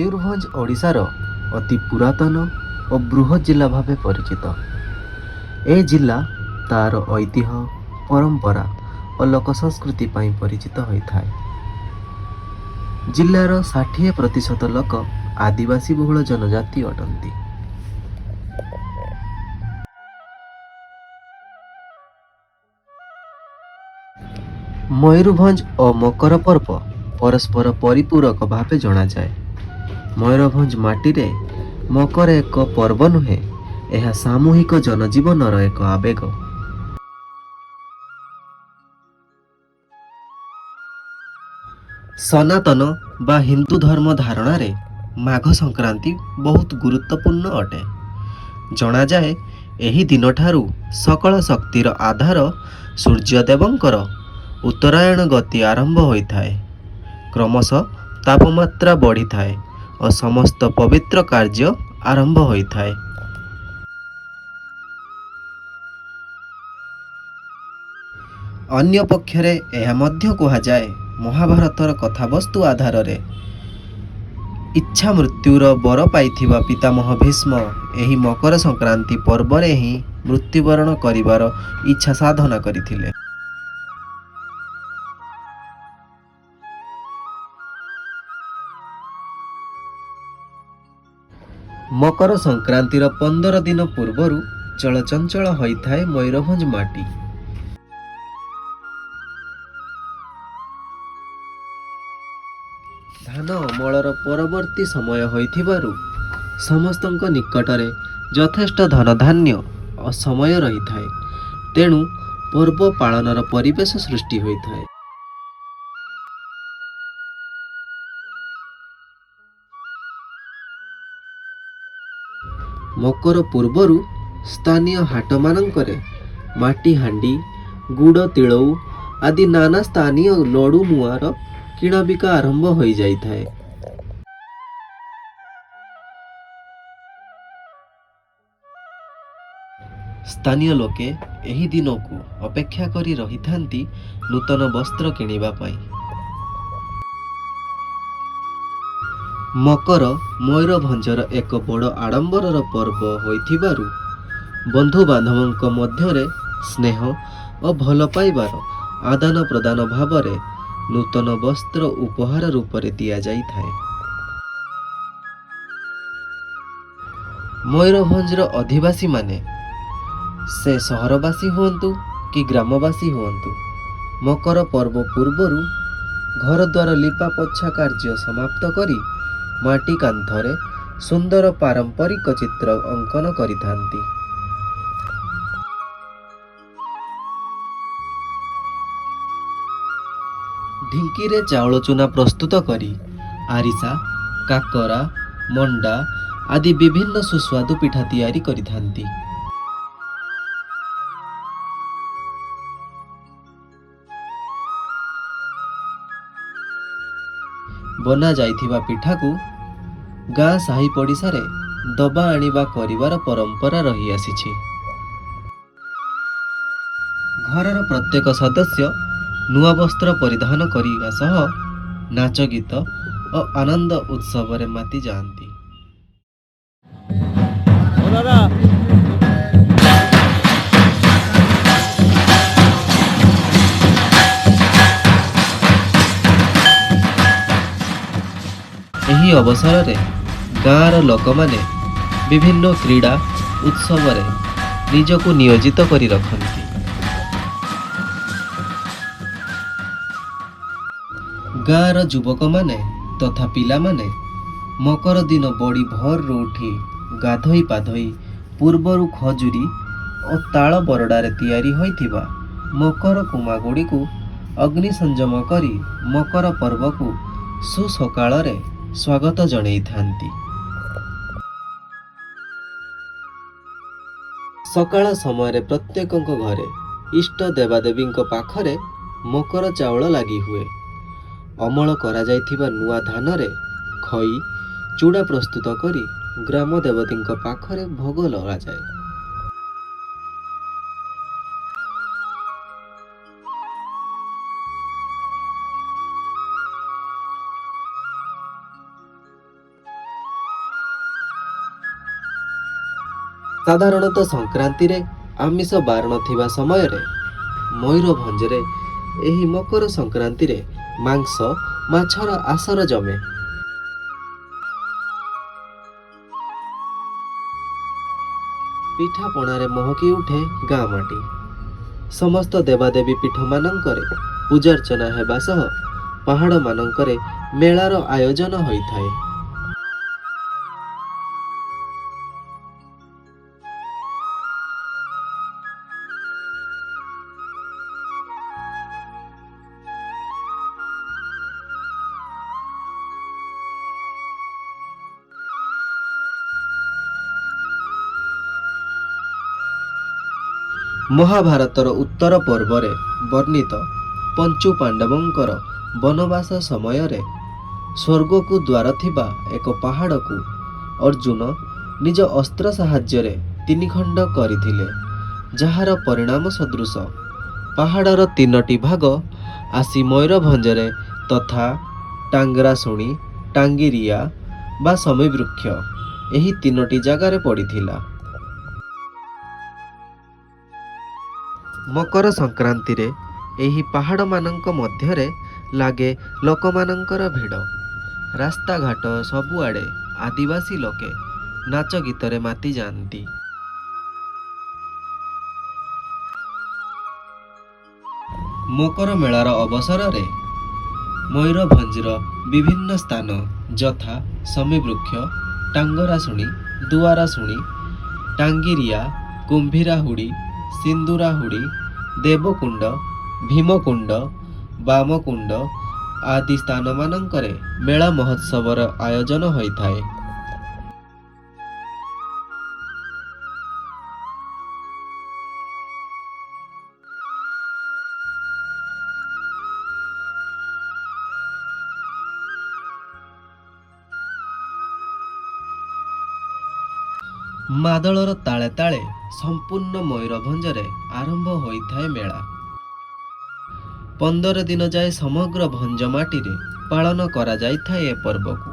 ମୟୂରଭଞ୍ଜ ଓଡ଼ିଶାର ଅତି ପୁରାତନ ଓ ବୃହତ୍ ଜିଲ୍ଲା ଭାବେ ପରିଚିତ। ଏ ଜିଲ୍ଲା ତା'ର ଐତିହ୍ୟ, ପରମ୍ପରା ଓ ଲୋକ ସଂସ୍କୃତି ପାଇଁ ପରିଚିତ ହୋଇଥାଏ। ଜିଲ୍ଲାର 60% ଲୋକ ଆଦିବାସୀ ବହୁଳ ଜନଜାତି ଅଟନ୍ତି। ମୟୂରଭଞ୍ଜ ଓ ମକର ପର୍ବ ପରସ୍ପର ପରିପୂରକ ଭାବେ ଜଣାଯାଏ। ମୟୂରଭଞ୍ଜ ମାଟିରେ ମକର ଏକ ପର୍ବ ନୁହେଁ, ଏହା ସାମୂହିକ ଜନଜୀବନର ଏକ ଆବେଗ। ସନାତନ ବା ହିନ୍ଦୁ ଧର୍ମ ଧାରଣାରେ ମାଘ ସଂକ୍ରାନ୍ତି ବହୁତ ଗୁରୁତ୍ୱପୂର୍ଣ୍ଣ ଅଟେ। ଜଣାଯାଏ, ଏହି ଦିନଠାରୁ ସକଳ ଶକ୍ତିର ଆଧାର ସୂର୍ଯ୍ୟଦେବଙ୍କର ଉତ୍ତରାୟଣ ଗତି ଆରମ୍ଭ ହୋଇଥାଏ। କ୍ରମଶଃ ତାପମାତ୍ରା ବଢ଼ିଥାଏ ଓ ସମସ୍ତ ପବିତ୍ର କାର୍ଯ୍ୟ ଆରମ୍ଭ ହୋଇଥାଏ। ଅନ୍ୟପକ୍ଷରେ ଏହା ମଧ୍ୟ କୁହାଯାଏ, ମହାଭାରତର କଥାବସ୍ତୁ ଆଧାରରେ ଇଚ୍ଛାମୃତ୍ୟୁର ବର ପାଇଥିବା ପିତାମହ ଭୀଷ୍ମ ଏହି ମକର ସଂକ୍ରାନ୍ତି ପର୍ବରେ ହିଁ ମୃତ୍ୟୁବରଣ କରିବାର ଇଚ୍ଛା ସାଧନା କରିଥିଲେ। ମକର ସଂକ୍ରାନ୍ତିର 15 ଦିନ ପୂର୍ବରୁ ଚଳଚଞ୍ଚଳ ହୋଇଥାଏ ମୟୂରଭଞ୍ଜ ମାଟି। ଧାନ ଅମଳର ପରବର୍ତ୍ତୀ ସମୟ ହୋଇଥିବାରୁ ସମସ୍ତଙ୍କ ନିକଟରେ ଯଥେଷ୍ଟ ଧନଧାନ୍ୟ ଓ ସମୟ ରହିଥାଏ। ତେଣୁ ପର୍ବ ପାଳନର ପରିବେଶ ସୃଷ୍ଟି ହୋଇଥାଏ। ମକର ପୂର୍ବରୁ ସ୍ଥାନୀୟ ହାଟମାନଙ୍କରେ ମାଟି ହାଣ୍ଡି, ଗୁଡ଼ ତିଳଉ ଆଦି ନାନା ସ୍ଥାନୀୟ ଲଡୁ ମୁଆଁର କିଣାବିକା ଆରମ୍ଭ ହୋଇଯାଇଥାଏ। ସ୍ଥାନୀୟ ଲୋକେ ଏହି ଦିନକୁ ଅପେକ୍ଷା କରି ରହିଥାନ୍ତି ନୂତନ ବସ୍ତ୍ର କିଣିବା ପାଇଁ। ମକର ମୟୂରଭଞ୍ଜର ଏକ ବଡ଼ ଆଡ଼ମ୍ବରର ପର୍ବ ହୋଇଥିବାରୁ ବନ୍ଧୁବାନ୍ଧବଙ୍କ ମଧ୍ୟରେ ସ୍ନେହ ଓ ଭଲ ପାଇବାର ଆଦାନ ପ୍ରଦାନ ଭାବରେ ନୂତନ ବସ୍ତ୍ର ଉପହାର ରୂପରେ ଦିଆଯାଇଥାଏ। ମୟୂରଭଞ୍ଜର ଅଧିବାସୀମାନେ, ସେ ସହରବାସୀ ହୁଅନ୍ତୁ କି ଗ୍ରାମବାସୀ ହୁଅନ୍ତୁ, ମକର ପର୍ବ ପୂର୍ବରୁ ଘରଦ୍ୱାର ଲିପା ପୋଛା କାର୍ଯ୍ୟ ସମାପ୍ତ କରି ମାଟି କାନ୍ଥରେ ସୁନ୍ଦର ପାରମ୍ପରିକ ଚିତ୍ର ଅଙ୍କନ କରିଥାନ୍ତି। ଢିଙ୍କିରେ ଚାଉଳ ଚୁନା ପ୍ରସ୍ତୁତ କରି ଆରିସା, କାକରା, ମଣ୍ଡା ଆଦି ବିଭିନ୍ନ ସୁସ୍ୱାଦୁ ପିଠା ତିଆରି କରିଥାନ୍ତି। ବନାଯାଇଥିବା ପିଠାକୁ ଗାଁ ସାହି ପଡ଼ିଶାରେ ଦବା ଆଣିବା କରିବାର ପରମ୍ପରା ରହିଆସିଛି। ଘରର ପ୍ରତ୍ୟେକ ସଦସ୍ୟ ନୂଆ ବସ୍ତ୍ର ପରିଧାନ କରିବା ସହ ନାଚ ଗୀତ ଓ ଆନନ୍ଦ ଉତ୍ସବରେ ମାତି ଯାଆନ୍ତି। ଦାଦା। ଏହି ଅବସରରେ ଗାଁର ଲୋକମାନେ ବିଭିନ୍ନ କ୍ରୀଡ଼ା ଉତ୍ସବରେ ନିଜକୁ ନିୟୋଜିତ କରି ରଖନ୍ତି। ଗାଁର ଯୁବକମାନେ ତଥା ପିଲାମାନେ ମକର ଦିନ ବଡ଼ି ଭୋରରୁ ଉଠି ଗାଧୋଇ ପାଧୋଇ ପୂର୍ବରୁ ଖଜୁରୀ ଓ ତାଳ ବରଡ଼ାରେ ତିଆରି ହୋଇଥିବା ମକର କୁମାଗୁଡ଼ିକୁ ଅଗ୍ନି ସଂଯମ କରି ମକର ପର୍ବକୁ ସୁସକାଳରେ ସ୍ୱାଗତ ଜଣେଇଥାନ୍ତି। ସକାଳ ସମୟରେ ପ୍ରତ୍ୟେକଙ୍କ ଘରେ ଇଷ୍ଟ ଦେବାଦେବୀଙ୍କ ପାଖରେ ମକର ଚାଉଳ ଲାଗି ହୁଏ। ଅମଳ କରାଯାଇଥିବା ନୂଆ ଧାନରେ ଖଇ, ଚୁଡ଼ା ପ୍ରସ୍ତୁତ କରି ଗ୍ରାମ ଦେବତୀଙ୍କ ପାଖରେ ଭୋଗ ଲଗାଯାଏ। ସାଧାରଣତଃ ସଂକ୍ରାନ୍ତିରେ ଆମିଷ ବାରଣ ଥିବା ସମୟରେ ମୟୂରଭଞ୍ଜରେ ଏହି ମକର ସଂକ୍ରାନ୍ତିରେ ମାଂସ ମାଛର ଆସର ଜମେ। ପିଠାପଣାରେ ମହକି ଉଠେ ଗାଁ ମାଟି। ସମସ୍ତ ଦେବାଦେବୀ ପୀଠମାନଙ୍କରେ ପୂଜାର୍ଚ୍ଚନା ହେବା ସହ ପାହାଡ଼ମାନଙ୍କରେ ମେଳାର ଆୟୋଜନ ହୋଇଥାଏ। ମହାଭାରତର ଉତ୍ତର ପର୍ବରେ ବର୍ଣ୍ଣିତ ପଞ୍ଚୁ ପାଣ୍ଡବଙ୍କର ବନବାସ ସମୟରେ ସ୍ୱର୍ଗକୁ ଦ୍ୱାର ଥିବା ଏକ ପାହାଡ଼କୁ ଅର୍ଜୁନ ନିଜ ଅସ୍ତ୍ର ସାହାଯ୍ୟରେ ତିନିଖଣ୍ଡ କରିଥିଲେ, ଯାହାର ପରିଣାମ ସଦୃଶ ପାହାଡ଼ର ତିନୋଟି ଭାଗ ଆସି ମୟୂରଭଞ୍ଜରେ ତଥା ଟାଙ୍ଗରାଶୁଣି, ଟାଙ୍ଗିରିଆ ବା ଶମୀବୃକ୍ଷ ଏହି ତିନୋଟି ଜାଗାରେ ପଡ଼ିଥିଲା। ମକର ସଂକ୍ରାନ୍ତିରେ ଏହି ପାହାଡ଼ମାନଙ୍କ ମଧ୍ୟରେ ଲାଗେ ଲୋକମାନଙ୍କର ଭିଡ଼। ରାସ୍ତାଘାଟ ସବୁଆଡ଼େ ଆଦିବାସୀ ଲୋକେ ନାଚ ଗୀତରେ ମାତିଯାଆନ୍ତି। ମକର ମେଳାର ଅବସରରେ ମୟୂରଭଞ୍ଜର ବିଭିନ୍ନ ସ୍ଥାନ ଯଥା ଶମୀବୃକ୍ଷ, ଟାଙ୍ଗରାଶୁଣି, ଦୁଆରାଶୁଣି, ଟାଙ୍ଗିରିଆ, କୁମ୍ଭୀରାହୁଡ଼ି, ସିନ୍ଦୁରାହୁଡ଼ି, ଦେବକୁଣ୍ଡ, ଭୀମକୁଣ୍ଡ, ବାମକୁଣ୍ଡ ଆଦି ସ୍ଥାନମାନଙ୍କରେ ମେଳା ମହୋତ୍ସବର ଆୟୋଜନ ହୋଇଥାଏ। ମାଦଳର ତାଳେ ତାଳେ ସମ୍ପୂର୍ଣ୍ଣ ମୟୂରଭଞ୍ଜରେ ଆରମ୍ଭ ହୋଇଥାଏ ମେଳା। 15 ଦିନ ଯାଏ ସମଗ୍ର ଭଞ୍ଜ ମାଟିରେ ପାଳନ କରାଯାଇଥାଏ ଏ ପର୍ବକୁ।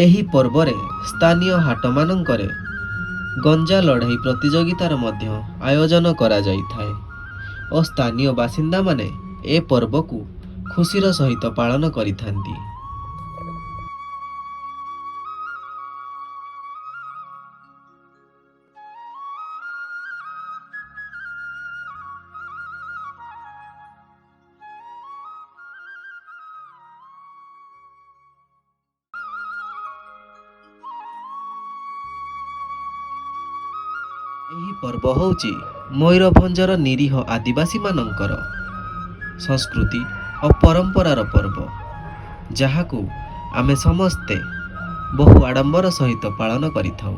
ଏହି ପର୍ବରେ ସ୍ଥାନୀୟ ହାଟମାନଙ୍କରେ ଗଞ୍ଜା ଲଢ଼େଇ ପ୍ରତିଯୋଗିତାର ମଧ୍ୟ ଆୟୋଜନ କରାଯାଇଥାଏ ଓ ସ୍ଥାନୀୟ ବାସିନ୍ଦାମାନେ ଏ ପର୍ବକୁ ଖୁସିର ସହିତ ପାଳନ କରିଥାନ୍ତି। ଏହି ପର୍ବ ହେଉଛି ମୟୂରଭଞ୍ଜର ନିରୀହ ଆଦିବାସୀମାନଙ୍କର ସଂସ୍କୃତି ଓ ପରମ୍ପରାର ପର୍ବ, ଯାହାକୁ ଆମେ ସମସ୍ତେ ବହୁ ଆଡ଼ମ୍ବର ସହିତ ପାଳନ କରିଥାଉ।